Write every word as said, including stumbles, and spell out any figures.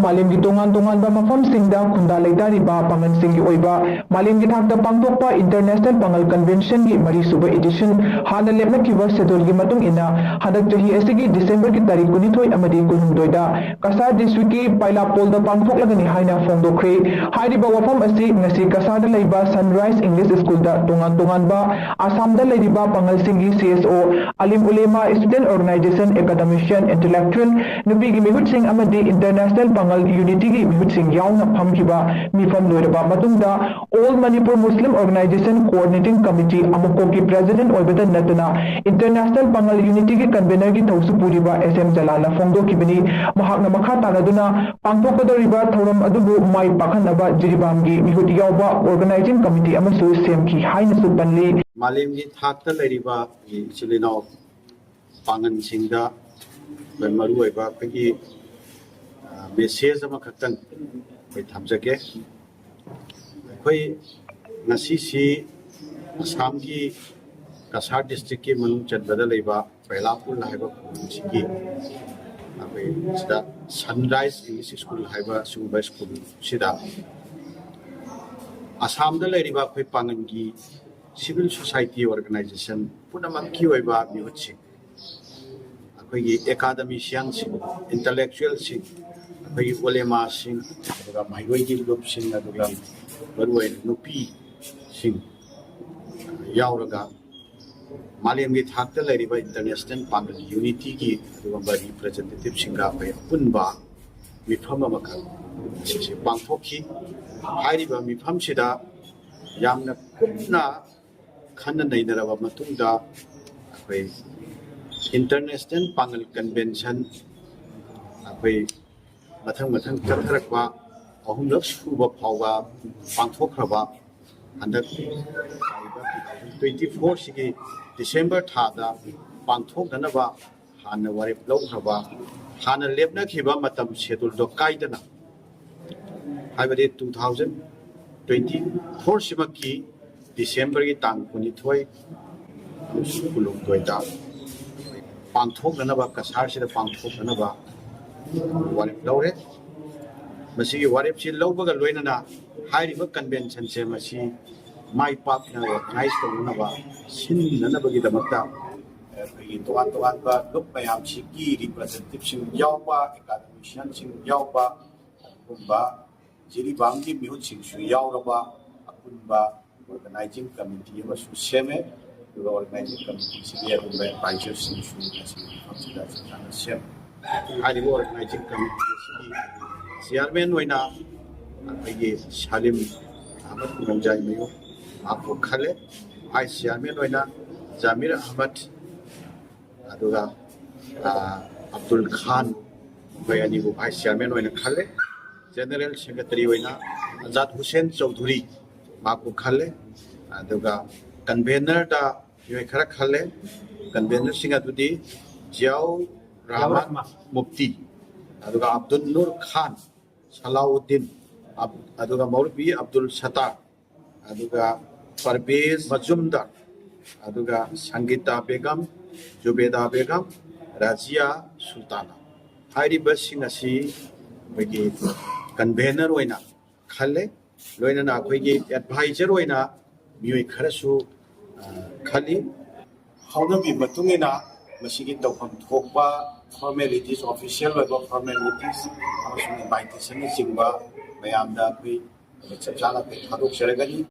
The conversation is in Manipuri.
ꯃꯥꯂꯦꯝꯒꯤ ꯇꯣꯉꯥꯟ ꯇꯣꯉꯥꯟꯕ ꯃꯐꯝꯁꯤꯡꯗ ꯈꯨꯟꯗꯥ ꯂꯩꯇꯥꯔꯤꯕ ꯄꯥꯉꯜꯁꯤꯡꯒꯤ ꯑꯣꯏꯕ ꯃꯥꯂꯦꯝꯒꯤ ꯊꯥꯛꯇ ꯄꯥꯡꯊꯣꯛꯄ International Pangal Convention ꯒꯤ ꯃꯔꯤꯁꯨꯕ edition ꯍꯥꯟꯅ ꯂꯦꯞꯅꯈꯤꯕ schedule ꯒꯤ ꯃꯇꯨꯡ ꯏꯟꯅ ꯍꯟꯗꯛ ꯆꯍꯤ ꯑꯁꯤꯒꯤ December ꯒꯤ ꯇꯥꯔꯤꯛ ꯀꯨꯟꯅꯤꯊꯣꯏ ꯑꯃꯗꯤ ꯀꯨꯟꯍꯨꯝꯗꯣꯏꯗ ꯀꯁꯥꯔ district ꯀꯤ ꯄꯥꯏꯂꯥꯄꯣꯜꯗ ꯄꯥꯡꯊꯣꯛꯂꯒꯅꯤ ꯍꯥꯏꯅ ꯐꯣꯡꯗꯣꯛꯈ꯭ꯔꯦ꯫ ꯍꯥꯏꯔꯤꯕ ꯋꯥꯐꯝ ꯑꯁꯤ ꯉꯁꯤ ꯀꯁꯥꯔꯗ ꯂꯩꯕ Sunrise English School ꯗ ꯇꯣꯉꯥꯟ ꯇꯣꯉꯥꯟꯕ ꯑꯁꯥꯝꯗ ꯂꯩꯔꯤꯕ ꯄꯥꯉꯜꯁꯤꯡꯒꯤ C S O, ꯑꯂꯤꯝ ꯎꯂꯦꯃꯥ, student organization, academician, intellectual, ꯅꯨꯄꯤꯒꯤ ꯃꯤꯍꯨꯠꯁꯤꯡ ꯑꯃꯗꯤ International Pangal Unity ꯒꯤ ꯃꯤꯍꯨꯠꯁꯤꯡ ꯌꯥꯎꯅ ꯐꯝꯈꯤꯕ ꯃꯤꯐꯝ ꯂꯣꯏꯔꯕ ꯃꯇꯨꯡꯗ All Manipur Muslim Organisation Coordinating Committee, ꯑꯃꯨꯀꯣꯒꯤ president ꯑꯣꯏꯕꯇ ꯅꯠꯇꯅ International Pangal Unity ꯒꯤ convener ꯒꯤ ꯊꯧꯁꯨ ꯄꯨꯔꯤꯕ S M ꯖꯂꯥꯜꯅ ꯐꯣꯡꯗꯣꯛꯈꯤꯕꯅꯤ꯫ ꯃꯍꯥꯛꯅ ꯃꯈꯥ ꯇꯥꯔꯗꯨꯅ ꯄꯥꯡꯊꯣꯛꯀꯗꯧꯔꯤꯕ ꯊꯧꯔꯝ ꯑꯗꯨꯕꯨ ꯃꯥꯏ ꯄꯥꯛꯍꯟꯅꯕ ꯖꯤꯔꯤꯕꯥꯝꯒꯤ ꯃꯤꯍꯨꯠ ꯌꯥꯎꯕ organizing committee ꯑꯃꯁꯨ ꯁꯦꯝꯈꯤ ꯍꯥꯏꯅꯁꯨ ꯄꯜꯂꯤ꯫ ꯃꯥꯂꯦꯝꯒꯤ ꯊꯥꯛꯇ ꯂꯩꯔꯤꯕ ꯏꯆꯤꯜ ꯏꯅꯥꯎ ꯄꯥꯉꯜꯁꯤꯡꯗ ꯑꯩꯈꯣꯏ ꯃꯔꯨꯑꯣꯏꯕ ꯑꯩꯈꯣꯏꯒꯤ, ꯑ, message ꯑꯃꯈꯛꯇꯪ ꯑꯩꯈꯣꯏ ꯊꯝꯖꯒꯦ꯫ ꯑꯩꯈꯣꯏ ꯉꯁꯤꯁꯤ ꯑꯁꯥꯝꯒꯤ ꯀꯁꯥꯔ district ꯀꯤ ꯃꯅꯨꯡ ꯆꯟꯕꯗ ꯂꯩꯕ ꯕꯦꯂꯥꯄꯨꯜ ꯍꯥꯏꯕ ꯈꯨꯡꯒꯪꯁꯤꯒꯤ ꯑꯩꯈꯣꯏ ꯁꯤꯗ Sunrise English School ꯍꯥꯏꯕ ꯁꯤꯒꯨꯝꯕ school ꯁꯤꯗ ꯑꯁꯥꯝꯗ ꯂꯩꯔꯤꯕ ꯑꯩꯈꯣꯏ ꯄꯥꯉꯜꯒꯤ civil society organization ꯄꯨꯝꯅꯃꯛꯀꯤ ꯑꯣꯏꯕ ꯃꯤꯍꯨꯠꯁꯤꯡ, ꯑꯩꯈꯣꯏꯒꯤ academician ꯁꯤꯡ, intellectual ꯁꯤꯡ, ꯑꯩꯈꯣꯏꯒꯤ ꯎꯂꯦꯃꯥꯁꯤꯡ, ꯑꯗꯨꯒ ꯃꯍꯩꯔꯣꯏꯒꯤ ꯂꯨꯞꯁꯤꯡ, ꯑꯗꯨꯒ ꯃꯔꯨꯑꯣꯏꯅ ꯅꯨꯄꯤꯁꯤꯡ ꯌꯥꯎꯔꯒ ꯃꯥꯂꯦꯝꯒꯤ ꯊꯥꯛꯇ ꯂꯩꯔꯤꯕ International Pangal Unity ꯒꯤ ꯑꯗꯨꯒꯨꯝꯕ representative ꯁꯤꯡꯒ ꯑꯩꯈꯣꯏ ꯑꯄꯨꯟꯕ ꯃꯤꯐꯝ ꯑꯃꯈꯛ ꯉꯁꯤꯁꯦ ꯄꯥꯡꯊꯣꯛꯈꯤ꯫ ꯍꯥꯏꯔꯤꯕ ꯃꯤꯐꯝꯁꯤꯗ ꯌꯥꯝꯅ ꯀꯨꯞꯅ ꯈꯟꯅ ꯅꯩꯅꯔꯕ ꯃꯇꯨꯡꯗ ꯑꯩꯈꯣꯏ International Pangal Convention ꯑꯩꯈꯣꯏ ꯃꯊꯪ ꯃꯊꯪ ꯆꯠꯊꯔꯛꯄ ꯑꯍꯨꯝꯂꯛ ꯁꯨꯕ ꯐꯥꯎꯕ ꯄꯥꯡꯊꯣꯛꯈ꯭ꯔꯕ ꯍꯟꯗꯛ ꯇ꯭ꯋꯦꯟꯇꯤ ꯐꯣꯔꯁꯤꯒꯤ December ꯊꯥꯗ ꯄꯥꯡꯊꯣꯛꯅꯅꯕ ꯍꯥꯟꯅ ꯋꯥꯔꯦꯞ ꯂꯧꯈ꯭ꯔꯕ, ꯍꯥꯟꯅ ꯂꯦꯞꯅꯈꯤꯕ ꯃꯇꯝ scheduleꯗꯣ ꯀꯥꯏꯗꯅ, ꯍꯥꯏꯕꯗꯤ two thousand twenty fourꯁꯤꯃꯛꯀꯤ Decemberꯒꯤ ꯇꯥꯡ ꯀꯨꯟꯅꯤꯊꯣꯏ ꯑꯃꯁꯨꯡ ꯀꯨꯟꯍꯨꯝꯗꯣꯏꯗ ꯄꯥꯡꯊꯣꯛꯅꯅꯕ, ꯀꯁꯥꯔꯁꯤꯗ ꯄꯥꯡꯊꯣꯛꯅꯅꯕ ꯋꯥꯔꯦꯞ ꯂꯧꯔꯦ꯫ ꯃꯁꯤꯒꯤ ꯋꯥꯔꯦꯞꯁꯤ ꯂꯧꯕꯒ ꯂꯣꯏꯅꯅ ꯍꯥꯏꯔꯤꯕ ꯀꯟꯚꯦꯟꯁꯟꯁꯦ ꯃꯁꯤ ꯃꯥꯏ ꯄꯥꯛꯅ ꯑꯣꯔꯒꯅꯥꯏꯖ ꯇꯧꯅꯅꯕ ꯁꯤꯟꯅꯅꯕꯒꯤꯗꯃꯛꯇ ꯑꯩꯈꯣꯏꯒꯤ ꯇꯣꯉꯥꯟ ꯇꯣꯉꯥꯟꯕ ꯂꯨꯞ ꯃꯌꯥꯝꯁꯤꯒꯤ ꯔꯤꯄ꯭ꯔꯖꯦꯟꯇꯦꯇꯤꯚꯁꯤꯡ ꯌꯥꯎꯕ, ꯑꯦꯀꯥꯗꯃꯤꯁꯤꯌꯥꯟꯁꯤꯡ ꯌꯥꯎꯕ, ꯑꯗꯨꯒꯨꯝꯕ ꯖꯤꯔꯤꯕꯥꯝꯒꯤ ꯃꯤꯍꯨꯠꯁꯤꯡꯁꯨ ꯌꯥꯎꯔꯕ ꯑꯄꯨꯟꯕ ꯑꯣꯔꯒꯅꯥꯏꯖꯤꯡ ꯀꯃꯤꯇꯤ ꯑꯃꯁꯨ ꯁꯦꯝꯃꯦ꯫ ꯑꯗꯨꯒ ꯑꯣꯔꯒꯅꯥꯏꯖꯤꯡ ꯀꯃꯤꯇꯤꯁꯤꯒꯤ ꯑꯗꯨꯒꯨꯝꯕ ꯑꯦꯗꯚꯥꯏꯖꯔꯁꯤꯡꯁꯨ ꯉꯁꯤꯒꯤ ꯃꯐꯝꯁꯤꯗ ꯆꯞ ꯆꯥꯅ ꯁꯦꯝꯃꯦ꯫ ꯍꯥꯏꯔꯤꯕ ꯑꯣꯔꯒꯅꯥꯏꯖꯤꯡ ꯀꯃꯤꯇꯤ ꯑꯁꯤꯒꯤ ꯆꯤꯌꯥꯔꯃꯦꯟ ꯑꯣꯏꯅ ꯑꯩꯈꯣꯏꯒꯤ ꯁꯥꯂꯤꯝ ꯑꯍꯃꯗ ꯅꯣꯡꯖꯥꯏꯃꯌꯨꯝ ꯃꯍꯥꯛꯄꯨ ꯈꯜꯂꯦ꯫ ꯚꯥꯏꯁ ꯆꯤꯌꯥꯔꯃꯦꯟ ꯑꯣꯏꯅ ꯖꯥꯃꯤꯔ ꯑꯍꯃꯗ, ꯑꯗꯨꯒ ꯑ, ꯑꯕꯗꯨꯜ ꯈꯥꯟ, ꯃꯈꯣꯏ ꯑꯅꯤꯕꯨ ꯚꯥꯏꯁ ꯆꯤꯌꯥꯔꯃꯦꯟ ꯑꯣꯏꯅ ꯈꯜꯂꯦ꯫ ꯖꯦꯅꯔꯦꯜ ꯁꯦꯀ꯭ꯔꯦꯇꯔꯤ ꯑꯣꯏꯅ ꯑꯖꯥꯗ ꯍꯨꯁꯦꯟ ꯆꯧꯙꯨꯔꯤ ꯃꯍꯥꯛꯄꯨ ꯈꯜꯂꯦ꯫ ꯑꯗꯨꯒ ꯀꯟꯚꯦꯅꯔꯗ ꯃꯤꯑꯣꯏ ꯈꯔ ꯈꯜꯂꯦ꯫ ꯀꯟꯚꯦꯅꯔꯁꯤꯡ ꯑꯗꯨꯗꯤ ꯖꯤꯌꯥꯎ ꯔꯍꯃꯥꯟ ꯃꯨꯐꯇꯤ, ꯑꯗꯨꯒ ꯑꯕꯗꯨꯜ ꯅꯨꯔ ꯈꯥꯟ ꯁꯂꯥꯎꯗꯤꯟ, ꯑꯕ-, ꯑꯗꯨꯒ ꯃꯧꯂꯕꯤ ꯑꯕꯗꯨꯜ ꯁꯠꯇꯥꯔ, ꯑꯗꯨꯒ ꯄꯔꯕꯦꯖ ꯃꯖꯨꯝꯗꯥꯔ, ꯑꯗꯨꯒ ꯁꯪꯒꯤꯇꯥ ꯕꯦꯒꯝ, ꯖꯨꯕꯦꯗꯥ ꯕꯦꯒꯝ, ꯔꯥꯖꯤꯌꯥ ꯁꯨꯜꯇꯥꯅꯥ꯫ ꯍꯥꯏꯔꯤꯕꯁꯤꯡ ꯑꯁꯤ ꯑꯩꯈꯣꯏꯒꯤ ꯀꯟꯚꯦꯅꯔ ꯑꯣꯏꯅ ꯈꯜꯂꯦ꯫ ꯂꯣꯏꯅꯅ ꯑꯩꯈꯣꯏꯒꯤ ꯑꯦꯗꯚꯥꯏꯖꯔ ꯑꯣꯏꯅ ꯃꯤꯑꯣꯏ ꯈꯔꯁꯨ, ꯑ, ꯈꯜꯂꯤ꯫ ꯍꯧꯅꯕꯤ ꯃꯇꯨꯡ ꯏꯟꯅ ꯃꯁꯤꯒꯤ ꯇꯧꯐꯝ ꯊꯣꯛꯄ ꯐꯣꯔꯃꯦꯂꯤꯇꯤꯁ, ꯑꯣꯐꯤꯁꯤꯌꯦꯜ ꯑꯣꯏꯕ ꯐꯣꯔꯃꯦꯂꯤꯇꯤꯁ ꯑꯃꯁꯨꯡ ꯏꯟꯚꯥꯏꯇꯦꯁꯟꯅꯆꯤꯡꯕ ꯃꯌꯥꯝꯗ ꯑꯩꯈꯣꯏ ꯆꯞ ꯆꯥꯅ ꯑꯩꯈꯣꯏ ꯊꯥꯗꯣꯛꯆꯔꯒꯅꯤ꯫